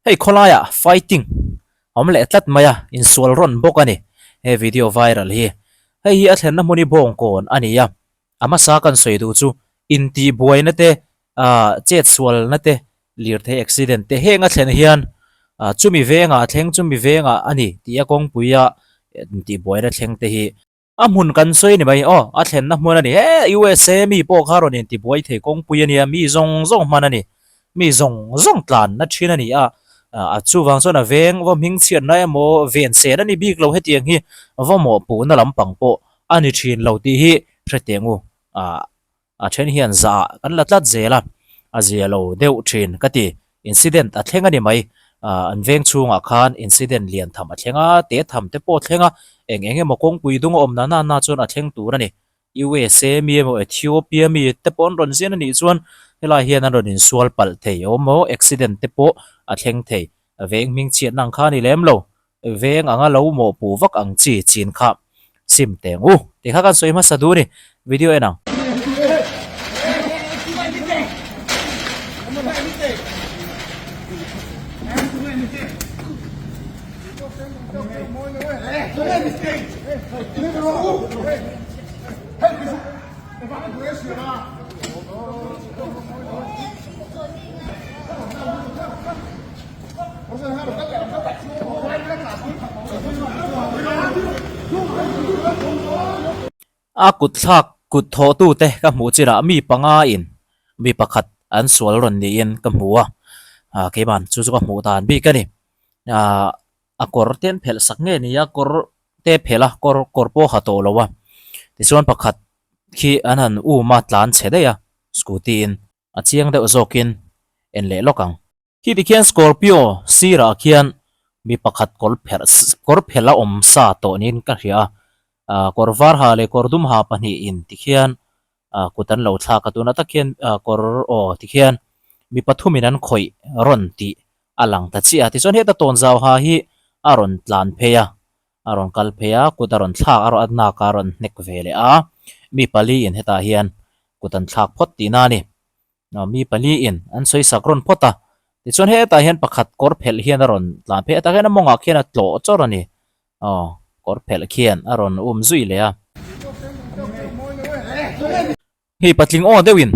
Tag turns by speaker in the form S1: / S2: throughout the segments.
S1: Hei khawlaiah fighting awm leh tlat mai a, insual rawn bawk a ni he video viral hi. Hei hi a thlenna hmun hi Bawngkawn a ni a, a hmasa kan sawi duh chu intihbuaina te ah chetsualna te lirthei accident te heng a thlen hian ah chumi vengah a thleng chumi vengah a ni tih a kawngpuia intihbuaina thleng te hi A hmun kan sawi a ni mai aw, a thlenna hmun a ni. He USA mi pawh kha rawn intibuai thei kawngpui a nia, mi zawng zawng hman a ni. Mi zawng zawng tlanna thin a ni a, a chuvang chuan a veng va hming chhiatna emaw ven sen a ni bik lo hetiang hi va mawhpuhna lampang pawh a ni thin lo tih hi hreteng u. A then hian zah kan la tlat zel a, a zia lo deuh thin ka ti. Incident a thleng a ni mai. An veng chhungah khan incident lian tham a thleng a, te tham te pawh a thleng a, eng eng emaw kawngpui dung a awm na na na chuan a thleng tur a ni. USA mi emaw Ethiopia mi te pawh an rawn zian a nih chuan helai hian an rawn insual palh thei awm maw, accident te pawh a thleng thei. Veng hming chhiatna ang kha a ni lem lo. Veng anga lo mawhpuh vak ang chi chin kha sim teng u tih kha kan sawi hmasa duh a ni video en ang. A kut thlak kut thawh tu te ka hmuh chinah mi panga in mi pakhat an sual rawn niin ka hmu a, ah keiman chu chu ka hmuh dan bik a ni. Ah a kawr te an phelh sak nge ni a kawr te phelh a kawr kawr pawh a ha tawh lo a, tichuan pakhat khi an han um a tlan chhe daih a scooty in a chiang deuh zawkin en leh lawk ang. Khi tikhian Scorpio sirah khian mi pakhat kawr pherh kawr phelh a awm sa tawh niin ka hria a, ah kawr var ha leh kawr dum ha pahnihin tikhian ah kut an lo thlak a, tunah tak hian ah kawr aw tikhian mi pathumin an khawih rawn tih a lang ta chiah a, tichuan heta tawnzau ha hi a rawn tlan phei a, a rawn kal phei a, kut a rawn thlak a rawn nak a rawn hnek ve leh a, mi pali in hetah hian kut an thlak phawt tihna a ni. Mi pali in an sawi sak rawn phawt a, tichuan hetah hian pakhat kawr phelh hian a rawn tlan phei a, tah hian a mawngah khian a tlawh chawrh a ni, aw kawr phelh khian a rawn um zui leh a. Hei patling aw deuhin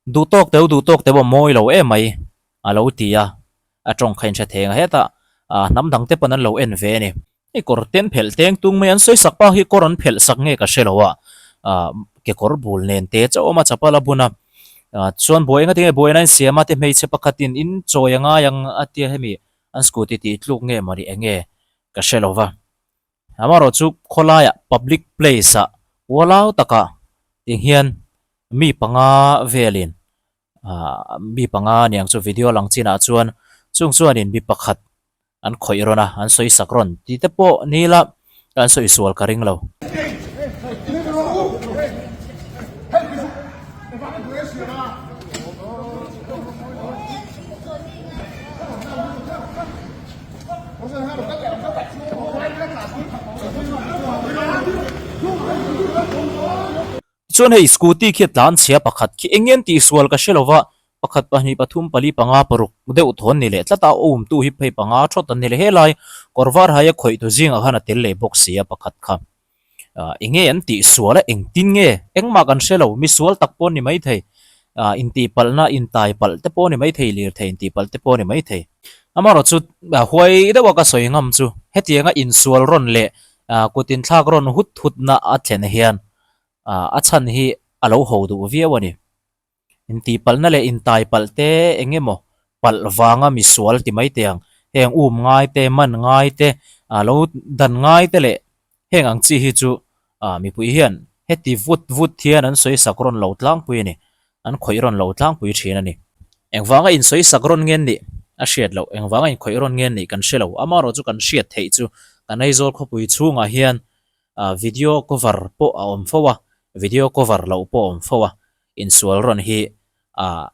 S1: duh tawk teu duh tawk teu a mawi lo em mai a lo ti a, a tawng kha in hre thei ang a, hetah hnam dang te pawn an lo en ve a ni. Hei kawr ten phelh teng tung mai an sawi sak pa hi kawr an phelh sak nge ka hre lo a, ah kekawr bul nen te chauh awm a chapal a bun a, ah chuan buai enga tinge buaina in siam a te hmeichhe pakhatin in chawi a ngai ang a tia hemi an scooty tih tluk nge mawni enge ka hre lo va. Amaherawhchu khawlaiah public place ah ualau takah ting hian mi panga velin ah mi panga aniang chu video lang chinah chuan chung chuanin mi pakhat An khawih rawn a, an sawi sak rawn tih te pawh ni ila an sawi sual ka ring lo. Chuan hei scooty khi a tlan chhia pakhat khi eng nge an tih sual ka hre lo va, pakhat pahnih pathum pali panga paruk deuh thawn ni leh tlat a, a umtu hi phei panga thawt an ni leh helai kawr var haia khawih tu zingah khan a tel leh bawk si a pakhat kha. Ah eng nge an tih sual a engtin nge engmah kan hre lo mi sual tak pawh a ni maithei ah intih palhna intai palh te pawh a ni maithei lirthei intih palh te pawh a ni maithei. Amaherawh chu huai deuha ka sawi ngam chu hetianga insual rawn leh ah kut inthlak rawn hut hutna a thlen hian ah a chhan hi a lo ho duh viau a ni. Intihpalhna leh intai palh te eng emaw palh vanga misual ti mai teh ang, heng um ngai te, man ngai te, ah lo dan ngai te leh heng ang chi hi chu ah mipui hian heti vut vut hian an sawi sak rawn lo tlangpui a ni, an khawih rawn lo tlangpui thin a ni. Engvanga insawi sak rawn nge nih a hriat loh, engvanga inkhawih rawn nge nih kan hre lo, amaherawh chu kan hriat theih chu kan Aizawl khawpui chhungah hian ah video cover pawh a awm fo a, video cover loh pawh a awm fo a, insual rawn hi ah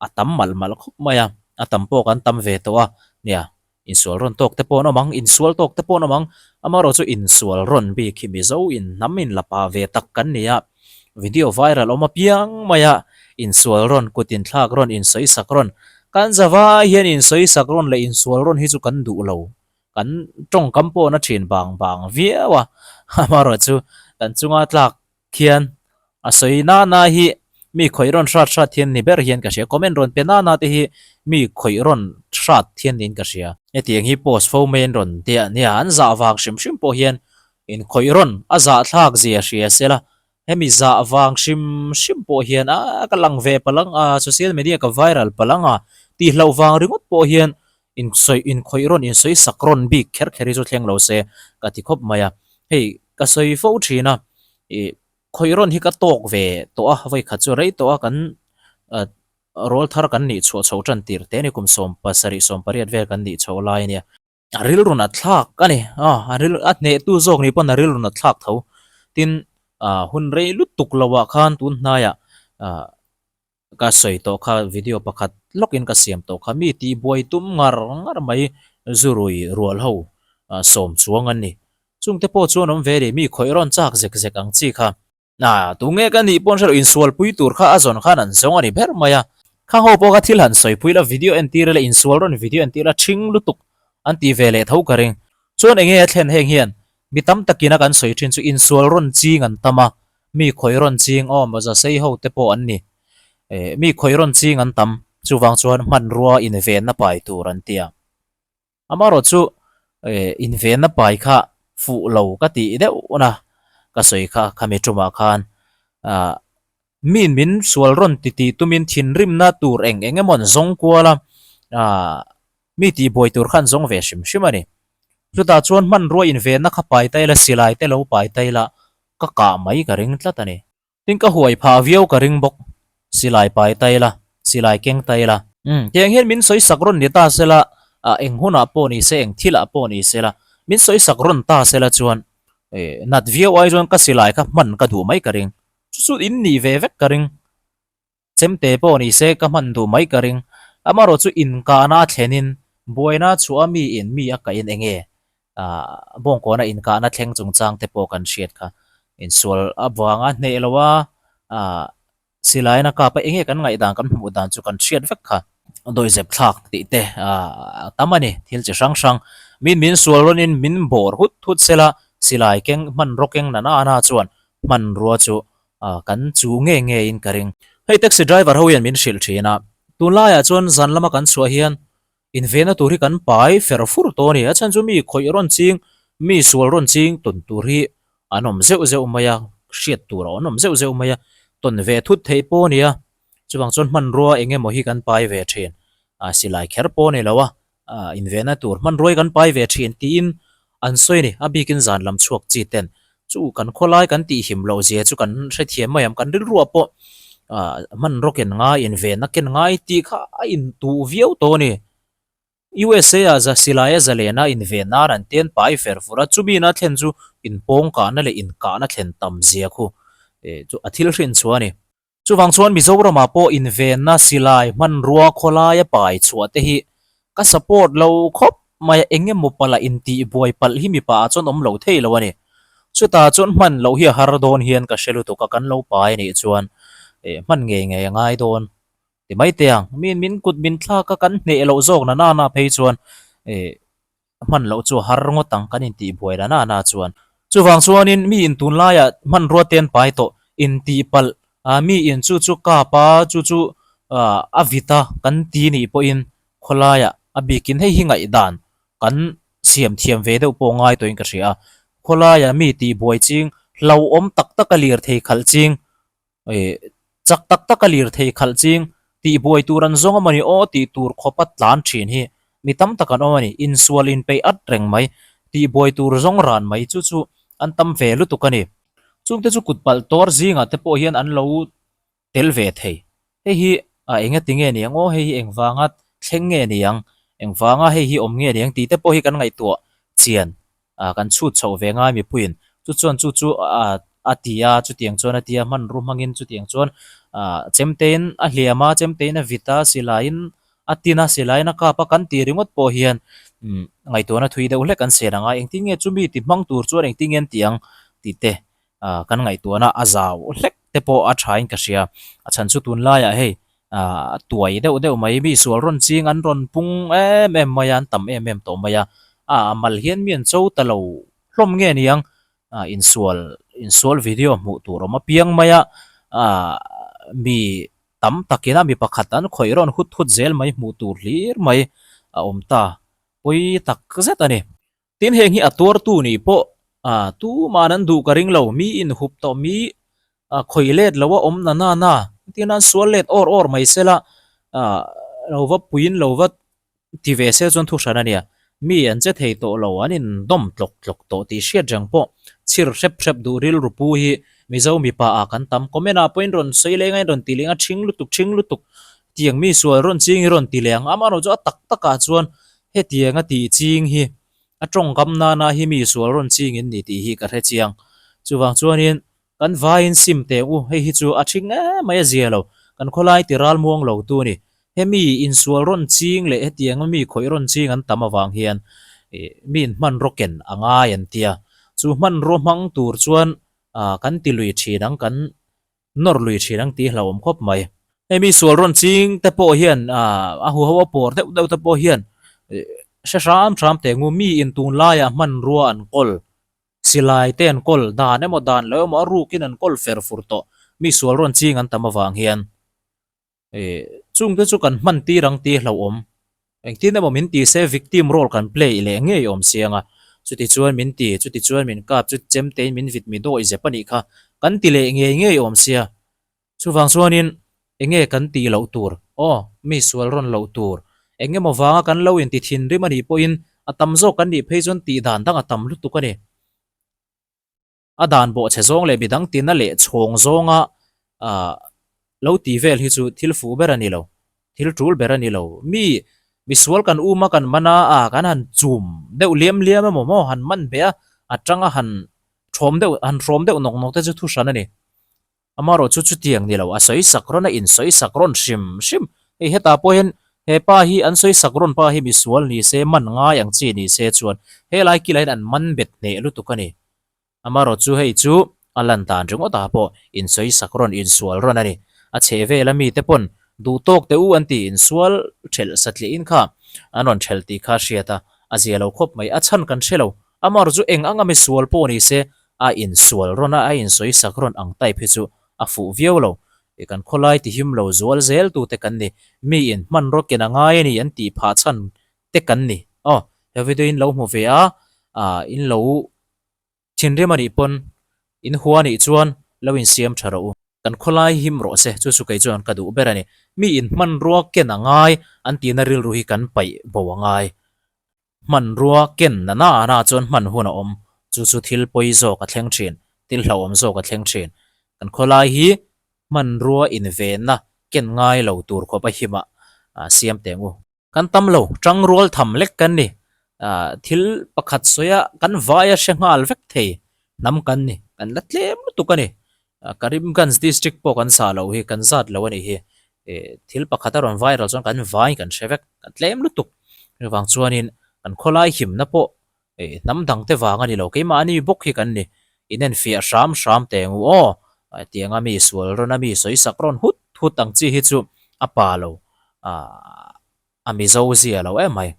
S1: a tam malh malh khawp mai a, a tam pawh kan tam ve tawh a, nia insual rawn tawk te pawh an awm ang, insual tawk te pawh an awm ang, amaherawh chu insual rawn bik hi Mizo in hnam in la pa ve tak kan ni a, video viral awm apiang mai a, insual rawn, kut inthlak rawn, insawisak rawn. Kan zavai hian insawisak rawn leh insual rawn hi chu kan duh lo. Kan tawngkam pawh na thin bang bang viau a, amaherawhchu kan chunga tlak khian a sawi nana hi mi khawih rawn hrat hrat hian ni ber hian ka hria. Comment rawn pe nana te hi mi khawih rawn hrat hian niin ka hria. Hetiang hi post fo mai an rawn tia nia, an zah vang hrim hrim pawh hian inkhawih rawn a zahthlak zia hria sela Hemi zah vang hrim hrim pawh hian a ka lang ve palang a, social media ka viral palang a, tih hlauh vang ringawt pawh hian insawi inkhawih rawn insawi sak rawn bik kher kher hi chu thleng lo se ka ti khawp mai a. Hei ka sawi fo thin a, ih khawih rawn hi ka tawk ve tawh a, vawikhat chu rei tawh a kan rawl thar kan nih chhuah chho tan tir te a ni kum 17 18 vel kan nih chho lai a nia. A rilru nat thlak a ni a, a ril a hnehtu zawk ni pawn a rilru nat thlak tho. Tin, ah hun rei lutuk lo ah khan tun hnaiah ah ka sawi tawh kha video pakhat lawkin ka siam tawh kha mi tihbuai tum ngar ngar mai zurui rual ho ah sawm chuang an ni. Chungte pawh chuan awm ve a ni, mi khawih rawn chak zek zek ang chi kha. Na, tunge ka nih pawn hre lo, insualpui tur kha a zawn khan an zawng a ni ber mai a. Khang ho pawh kha thil han sawipui la, video entir ila, insual rawn video entir la, ṭhing lutuk an ti ve leh tho ka ring. Chuan enge a thlen heng hian mi tam takin a kan sawi ṭhin chu insual rawn ching an tam a, mi khawih rawn ching, aw mawza sei ho te pawh an ni. Eh, mi khawih rawn ching an tam, chuvang chuan hmanrua invenna pai tur an ti a. Amaherawh chu invenna pai kha fuh lo ka tih deuh na ka sawi kha khami tumah khan ah min min sual rawn ti tih tumin thinrimna tur eng eng emaw an zawng kual a ah mi tihbuai tur kha an zawng ve hrim hrim a ni. Chutah chuan hmanrua invenna kha pai ta ila silai te lo pai ta ila ka kah mai ka ring tlat a ni. Tin ka huai phah viau ka ring bawk. Silai pai ta ila, silai keng ta ila. Umm, tiang hian min sawi sak rawn ni ta sela, ah eng hunah pawh ni se, eng thilah pawh ni sela, min sawi sak rawn ta sela chuan eh nat viau ai chuan ka silai kha hman ka duh mai ka ring. Chu chu in nih ve vek ka ring. Chemte pawh ni se ka hman duh mai ka ring. Amaherawh chu inkahna a thlenin buaina chhuah a mi in mi a kahin eng nge ah bawngkawna inkahna thleng chungchang te pawh kan hriat kha. Insual avanga hneh lo a, ah silaiin a kap a, eng nge kan ngaihdan kan hmuh dan chu kan hriat vek kha. Dawihzep thlak tih te ah a tam a ni, thil chi hrang hrang. Min min sual rawnin min bawr hut hut sela, silai keng hmanraw keng na na na chuan hmanrua chu ah kan chu nge nge in ka ring. Hei taxi driver ho hian min hrilh thin a, tunlaiah chuan zan lama kan chhuah hian Invenna tur hi kan pai fer fur tawh a ni. A chhan chu mi khawih rawn ching, mi sual rawn ching tawn tur hi an awm zeuh zeuh mai a, hriat tur a an awm zeuh zeuh mai a, tawn ve thut theih pawh a ni a. Chuvang chuan hmanrua eng emaw hi kan pai ve thin, a silai kher pawh a ni lo a, invenna tur hmanrua hi kan pai ve thin tiin an sawi a ni. A bikin zan lam chhuak chi ten chu kan khawlai kan tihhim loh zia chu kan hrethiam mai ang, kan rilruah pawh ah hmanraw ken ngai invenna ken ngai tih kha a intuh viau tawh a ni. USA ah za silai a zalena inven nan an ten pai fer fur a, chumi ina thlen chu inpawng kahna leh inkahna thlen tam zia khu eh chu a thil hrin chhuah a ni. Chuvang chuan Mizoramah pawh invenna silai hmanrua khawlaia pai chhuah te hi ka support lo khawp mai a, eng emaw palh a intih buai palh hi mipa ah chuan awm lo thei lo a ni. Chutah chuan hman loh hi a har dawn hian ka hre lutuk a, kan lo pai anih chuan eh hman ngei ngei a ngai dawn ti mai teh ang. Min min kut min thlak a kan hneh loh zawk na nana phei chuan eh hman loh chu a har ngawt ang kan intih buai la nana chuan. Chuvang chuanin mi in tunlaiah hmanrua te an pai tawh intih palh ah mi in chu chu kap a chu chu ah a vit a kan ti nih pawhin khawlaiah a bikin hei hi ngaihdan kan siam thiam ve deuh pawh ngai tawhin ka hria a. Khawlaiah mi tih buai ching hlauhawm tak tak a lirthei khalh ching Ih chak tak tak a lirthei khalh ching tih buai tur an zawng a mawni aw tih tur khawpa tlan thin hi mi tam tak an awm a ni. Insual inpeih at reng mai tih buai tur zawng ran mai chu chu an tam ve lutuk a ni. Chungte chu kut palh tawr zingah te pawh hian an lo tel ve thei. Hei hi a enga ti nge ni ang aw hei hi engvanga thleng nge ni ang engvanga hei hi awm nge ni ang tih te pawh hi kan ngaihtuah chian ah kan chhut chhoh ve ngai mipuiin chu chuan chu chu ah a ti a chutiang chuan a ti a hmanrua hmangin chutiang chuan ah chemtein a hliam a chemtein a vit a silaiin a tin a silaiin a kap a kan tih ringawt pawh hian umm ngaihtuahna thui deuh hlek an sel ang a engtin nge chumi ti hmang tur chuan engtin nge an tih ang tih te ah kan ngaihtuahna a zau hlek te pawh a thain ka hria a chhan chu tunlaiah hei. Ahh tuai deuh deuh mai mi sual rawn ching an rawn pung em em mai a an tam em em tawh mai a ah a mal hian mi an cho ta lo hlawm nge niang ah insual insual video hmuh tur awm apiang mai a ah mi tam takin a mi pakhat an khawih rawn hut hut zel mai hmuh tur hlir mai a awm ta pawi tak zet a ni. Tin heng hi a tuartu nih pawh ah tuman an duh ka ring lo, mi inhup tawh mi ah khawih let lo a awm na na na tin an sual let awr awr mai sela ah lo va puiin lo va ti ve se chuan thu hran a nia, mi an che thei tawh lo an indawm tlawk tlawk tawh tih hriat reng pawh chhir hrep hrep duh rilru pu hi Mizo mipa ah kan tam comment ah pawhin rawn sawi leng a in rawn ti leng a thing lutuk thing lutuk tiang mi sual rawn ching hi rawn ti leh ang amaherawhchu a tak tak ah chuan Hetiang a tih ching hi a tawngkam nana hi mi sual rawn ching in ni tih hi ka hre chiang. Chuvang chuanin kan vaiin sim teh u, hei hi chu a thing em mai a zia lo, kan khawlai ti ral muang lo tu a ni. Hemi insual rawn ching leh hetiang a mi khawih rawn ching an tam avang hian mi in hmanraw ken a ngai an tia. Chu hmanraw hmang tur chuan kan ti lui thin ang kan nawr lui thin ang tih hlauhawm khawp mai. Hei mi sual rawn ching te pawh hian ah a huho a pawr deuh deuh te pawh hian hre hram hram teh ngu mi in tunlaiah hmanrua an kawl silai te an kawl dan emaw dan lo emaw a rukin an kawl fer fur tawh mi sual rawn ching an tam avang hian. Chungte chu kan hman tir ang tih hlauhawm. Engtin emaw min ti se victim role kan play leh ngei awm siang a. Chuti chuan min ti, chuti chuan min kap, chuti chem tein min vit mi dawi zep a nih kha. Kan ti leh ngei ngei awm sia. Chuvang chuanin enge kan tih loh tur? Aw, mi sual rawn loh tur. Eng emaw vanga kan lo inti thinrim a nih pawhin a tam zawk kan nih phei chuan tih dan dang a tam lutuk a ni. A dan bawh chhe zawng leh midang tina leh chhawng zawnga ah lo tih vel hi chu thil fuh ber a ni lo, thil tul ber a ni lo. Mi misual kan um a kan man a, ah kan han chum deuh liam liam emaw maw han man beh a, a tanga han thawm deuh han hrawm deuh nawk nawk te chu thu hran a ni. Amaherawh chu chutiang ni lo, a sawi sak rawn a insawi sak rawn hrim hrim. Hei hetah pawh hian he pa hi an sawi sak rawn pa hi misual ni se, man ngai ang chi ni se chuan helai kilah hian an man bet hneh lutuk a ni. Amaherawh chu hei chu a lan dan ringawt ah pawh insawi sak rawn insual rawn a ni. A chheh vel a mite pawn duh tawk teh u an ti insual thelh satliah in kha an rawn thelh tih kha a hriat a, a zia lo khawp mai. A chhan kan hre lo. Amaherawh chu eng anga misual pawh ni se A insual rawn a, a insawi sak rawn ang type hi chu a fuh viau lo. I kan khawlai ti him lo zual zel tu te kan ni. Mi in hmanraw ken a ngai a ni an tih phah chhan te kan ni. Aw, he video in lo hmu ve a, ah in lo thinrim a nih pawn in hua nih chuan lo insiam tha rawh u. Kan khawlai him rawh se, chu chu kei chuan ka duh ber a ni. Mi in hmanrua ken a ngai an tihna rilru hi kan paih bo a ngai. Hmanrua ken na na na chuan hman hun a awm, chu chu thil pawi zawk a thleng thin, thil hlauhawm zawk a thleng thin. Kan khawlai hi hmanrua invenna ken ngai lo tur khawp a himah siam teh ngu. Kan tam lo, tangrual tham lek kan ni. Thil pakhat sawi a kan vai a hre nghal vek thei hnam kan ni, kan la tlem lutuk a ni. Karimganj district pawh kan sah loh hi, kan zat lo a nih hi. Thil pakhat a rawn viral chuan kan vai kan hre vek, kan tlem lutuk. Chuvang chuanin kan khawlai himna pawh hnam dang te vang a ni lo, keimahni bawk hi kan ni. Inenfiah hram hram teh ang u aw, tianga mi sual rawn a mi sawi sak rawn hut hut ang chi hi chu a pa lo, a Mizo zia lo em mai.